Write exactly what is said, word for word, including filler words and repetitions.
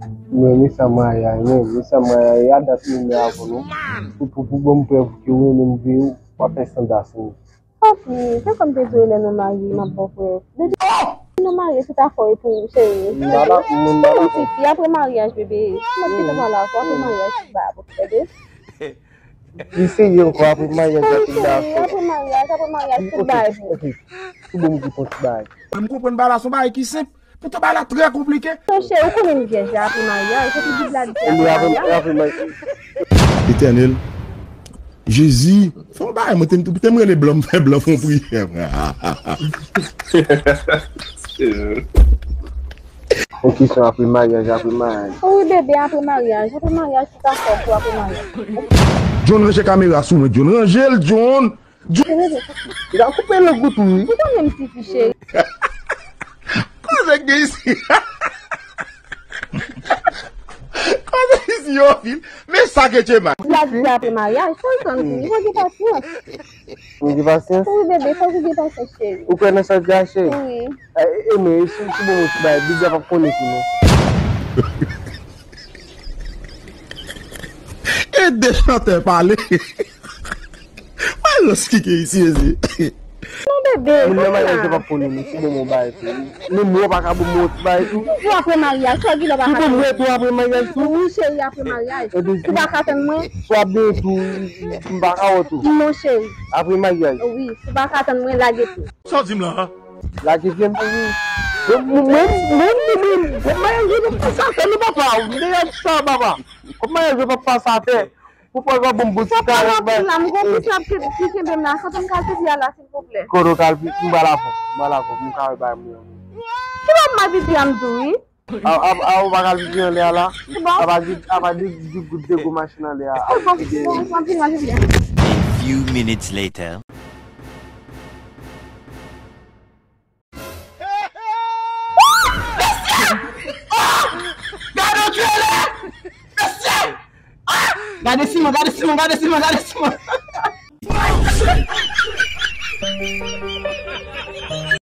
Men, men sa maryaj, men, men sa maryaj, a dat mwen menm avè nou. Pou, pou, pou ban m prèv ke ou renmen m vre, w ap fè sanda sou mwen. Papi, se kòm te di w lè nou marye, m ap ba w prèv. Depi nou marye, tout afè w e pou ou, cheri. M pa dakò, m pa dakò. Ti fi, apre maryaj, bebe. M ap kite pale avè w, apre maryaj, tout bagay ap fè de. Li serye ankò, apre maryaj, tout bagay ap fè. Apre maryaj, apre maryaj, tout bagay bon. Ok, ok. Tout bon, m di konn tout bagay. M konprann bagay la, se yon bagay ki senp. Poutan bagay la trè konplike. Non, cheri, ou konnen m vyèj la apre maryaj, epi Bib la di apre maryaj. Etènèl, Jezi, fè yon bagay, mwen te, te m rele blan, m fè blan fè yon priyè. Yon kesyon apre maryaj, apre maryaj. Wi, bebe, apre maryaj, apre maryaj, tout afè pou apre maryaj. John, ranje kamera sou mwen, John, ranje l, John. Li ka koupe lang ou tou, wi. Ou konnen m ti fi, cheri. Koze k gen isi? Koze isi yo anpil. Men sa ke Djema. Bib la di apre maryaj, fò l tann tou, wi, fò gen pasyans. Fò gen pasyans? Wi, bebe, fò gen pasyans, cheri. Ou kwè nan sa k di a, cheri? Wi. E, e, men, e si, si bon, mwen ti bay, Bib la p ap konnen tou, non. E de chantè pale. Mwen rans ki gen isi, mezi. Non, bebe, moun nan maryaj yo p ap konnen, men si bon, mwen bay tou. Men mwen pa ka bon, mwen ti bay tou. Pou apre maryaj, sa ki lè pa ka. Pou mwen tou apre maryaj tou. Wi, cheri, apre maryaj. Ou pa ka tann mwen. Swa ben tou, m pa ka wè tou. Non, cheri. Apre maryaj. Wi, ou pa ka tann mwen, lage tou. Sa w di m la? Lage vye m. Mwen, mwen, mwen, mwen, mwen, maryaj yo p ap pase atè, non, papa. M te rèv sa, papa. Kòm maryaj yo p ap pase atè. Pou fò l pa bon, bon ti karèt bay. M gon ti frè ki, ki kenbe m la. Kote m ka sezi a la, silvouplè? Kote w ka al pi, m ba l avè w. M ba l avè w. M ka al bay mwen. Ki lè m ap vivi a m di w, wi. A, a, a, ou pa ka al vivi anlè a la? Apa di, apa di, di gout de gwo machin anlè a. A few minutes later. Mesye! Ah! Gade yon trailer! Mesye! Ah! Gade siman, gade siman, gade siman, gade siman!